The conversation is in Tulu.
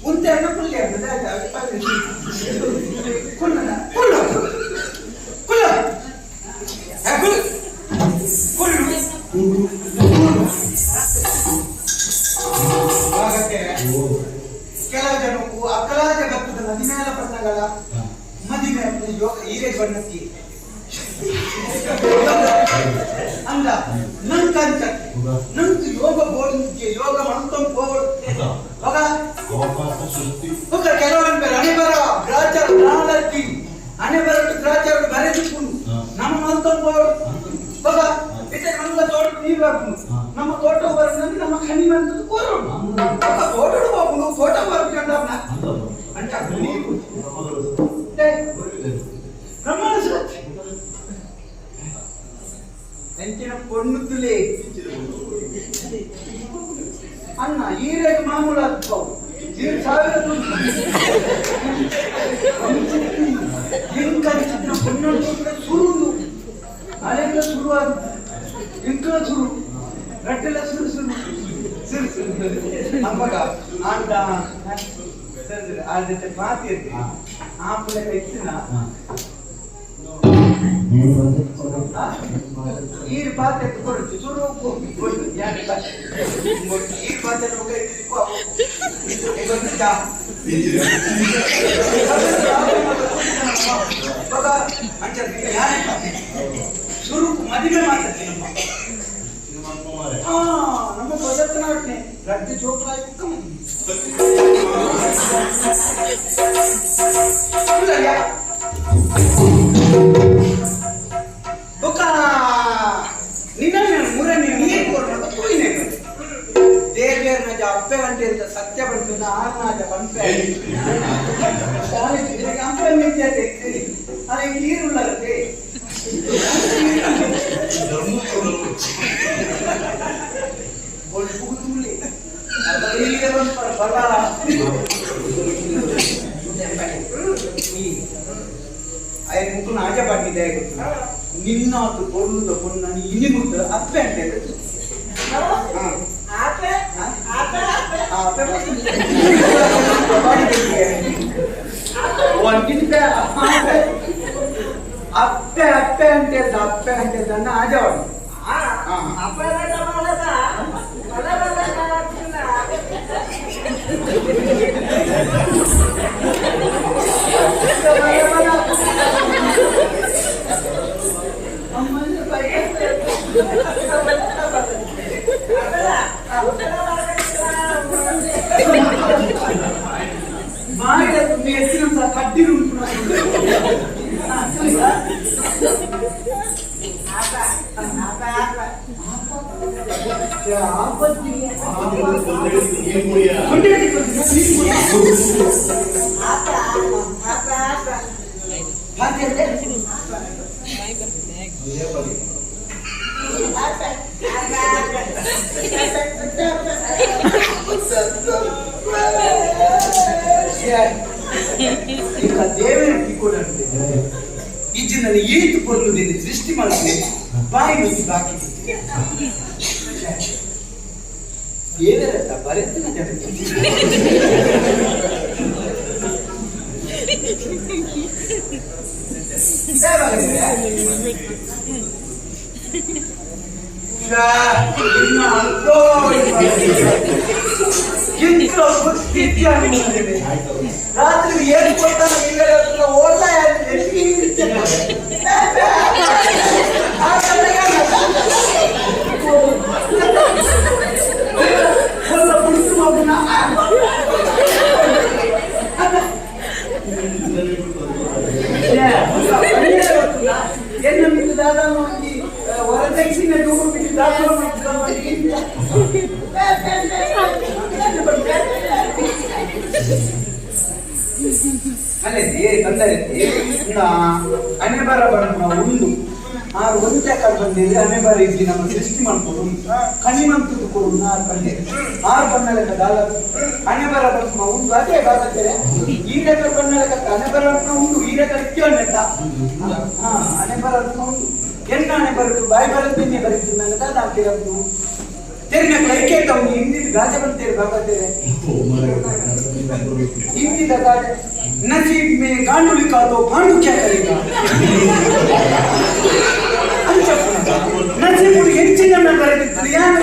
ಉಂತೆ ಕುಲ್ಲೆ ಕುಲ್ಲ ಕುಲ್ಲ ಕುಲ್ಲ ಕುಲ್ಲು ಕುಲ್ಲು. ಆಗತ್ತೆ. ಕೆಲವು ಜನಕ್ಕೂ ಅಕಲ ಜಗತ್ತದ ನದಿಮೇಲ ಬಣ್ಣಗಳ ಮದಿಮೆ ಯೋಗ ಹೀರೆ ಬಣ್ಣಕ್ಕೆ ಅಂದ ನಂಕ ಅಂತ ನಂಕ್ ಯೋಗ ಬೋರ್ಡ್ ಯೋಗ ಮಂತಂ ಬೋರ್ಡ್ ಹೋಗ. ಹೋಗ. ಕೆಲವರು ಅಣೆ ಬರ ಗ್ರಾಚಾರ ನಾಲಕ್ಕಿ ಅಣೆ ಬರ ಗ್ರಾಚಾರ ಬರೆದುಕೊಂಡು ನಮ್ಮ ಮಂತಂ ಬೋರ್ಡ್ ಹೋಗ. ಇತ್ತೆ ನಮ್ಮ ತೋಟ ನೀರು ಹಾಕುನು, ನಮ್ಮ ತೋಟ ಬರೋದು, ನಮ್ಮ ಖನಿ ಮಂತದ್ದು ಕೋರೋಡು ತೋಟಡು ಹೋಗುನು, ತೋಟ ಬರ್ಬೇಕು ಅಂಚ ನೀರು ಬ್ರಹ್ಮಣ ಎಂಚಿನ ಪೊಣ್ಣುತ್ತುಲೇ ಅಣ್ಣ ಈರೇಗ ಮಾಮೂಲು ಆಗ್ತಾವು ಈರು ಸಾವಿರ ದುಡ್ಡು ಇಂಕಂಚಿನ ಪೊಣ್ಣು ಸುರುಂದು ಅಲೆಲ್ಲ ಸುರು ಆದ ಇಂಕಲ ಸುರು ರಟ್ಟೆಲ್ಲ ಸುರು ಸುರು ಸುರು ಸುರು ಅಮ್ಮಗ ಅಂಡ ಸರಿ ಸರಿ ಆದಕ್ಕೆ ಮಾತಿ ಇರ್ತಿ ಆ ಪುಲೆಕ ಇತ್ತಿನ ಈರು ಪಾತ್ರೆ ಕೊಡುತ್ತೆ ಸುರು ಕೊಡು ಯಾಕೆ ಈ ಪಾತ್ರೆ ನಮ್ಗೆ ಗೊತ್ತಾ ಅಂಚ ಸುರುಕು ಮದಿಮೆ ಮಾತಾಡ್ತೀನಿ ನಮ್ಮ ಹಾ ನಮ್ಮ ಭಗತನಾಟ್ನೆ ರಡ್ಡು ಜೋಕ್ಲಾಯಿ ಕುಕ್ಕ ಮದಿಮೆ ಬೊಕ್ಕ ನಿನ್ನ ಮುರನಿ ನೀರು ಕೊರ್ನಗ ತೂಯಿನೆ ದೇವೇರ್ನಜ ಅಪ್ಪೆ ಅಂಟೆ ಅಂತ ಸತ್ಯ ಬಂತು ಆರ್ನಾಜ ಪನ್ಪೆ ಅಪ್ಪೆ ಮಿಂಚತೆ ಅರೆ ನೀರುಳ್ಳತ್ತೆ ಬೊಲ್ಪು ಬಲ ಅಯ್ಯ ಮುಕು ನಾಜ ಪಟ್ಟಿದೆ ನಿನ್ನಾತು ಪೊರ್ಲುದ ಪೊನ್ನನಿ ಇನಿ ಮುಟ್ಟ ಅಪ್ಪೆ ಅಂಟೆ. ಆಪೆ ಆಪೆ ಆಪೆ. ಅಪ್ಪೆ ಅಪ್ಪೆ ಅಂತ ಅಪ್ಪೆ ಅಂತ ಅನ್ನ ಆಜವಾಡಿ. ಅಪ್ಪೆ ಬಲದ ಬಲ ಬಲ. ಬಾಯಿದ ಎತ್ತಿನಂತ ಕಡ್ಡಿರು ಉಂಟು. ಇక ದೇವರ ತಿಕ್ಕೊಡಂತೆ ಇಜ್ಜಿನಲ್ಲಿ ಈತು ಪೊರ್ಲು ದಿನ ಸೃಷ್ಟಿ ಮಾಡ್ತೀನಿ ಬಾಯಿ ನುಸಿ ಬಾಕಿ ದೇವರತ್ತ ಬರೆತ್ತಿನ ಜಗತ್ತು. ರಾತ್ರಿ ಏನು ಕೊಡ್ತಾನೆ ಓಡ್ತಾ ಎನ್ನ ಮಿತ್ತು ದಾದ ಒಂಜಿ ವರದಕ್ಷಿಣೆ ದೂರು ಬಿಟ್ಟು ದಾಖಲೆ ಅಲ್ಲೇ ತಂದರೆ ಅಣೆ ಬರ ಬಣ್ಣ ಉಂಡು ಆರು ಒಂದೇ ಕಡೆ ಬಂದಿದ್ರೆ ಅಣೆ ಬರ ಇದ್ದಿ ನಮ್ಮ ಸೃಷ್ಟಿ ಮಾಡ್ಕೊಡು ಕಣಿಮಂತದ್ದು ಕೊಡು ಆರು ಬಂದೆ ಆರು ಬಣ್ಣಲೆಕ್ಕ ದಾಲ ಅಣೆ ಬರ ಬಣ್ಣ ಉಂಡು ಅದೇ ಬಾಗತ್ತಾರೆ ಈ ಲೆಕ್ಕ ಬಣ್ಣಲೆಕ್ಕ ಅಣೆ ಬರ ಉಂಡು ಈ ಲೆಕ್ಕ ಇಕ್ಕಿ ಹಾ ಅಣೆ ಬರ ಉಂಡು ಎನ್ನ ಅಣೆ ಬರದು ಬಾಯಿ ಬರದ್ದೀನಿ ಬರೀತೀನಿ ನನ್ನ ದಾದ ಹಾಕಿರೋದು ತೆರಿನ ಕೈಕೇಟ ಹಿಂದಿನ ಗಾಜೆ ಬಂತೇರಿ ಬಾಗತ್ತೇರೆ. ಹಿಂದಿದ ಗಾದೆ, "नसीब में गांडू लिखा तो पांडू क्या करेगा?" ಅಂಚ ನಸೀಬುಡು ಎಂಚಿನ ಬರೆದಿತ್ತು ಯಾನ್.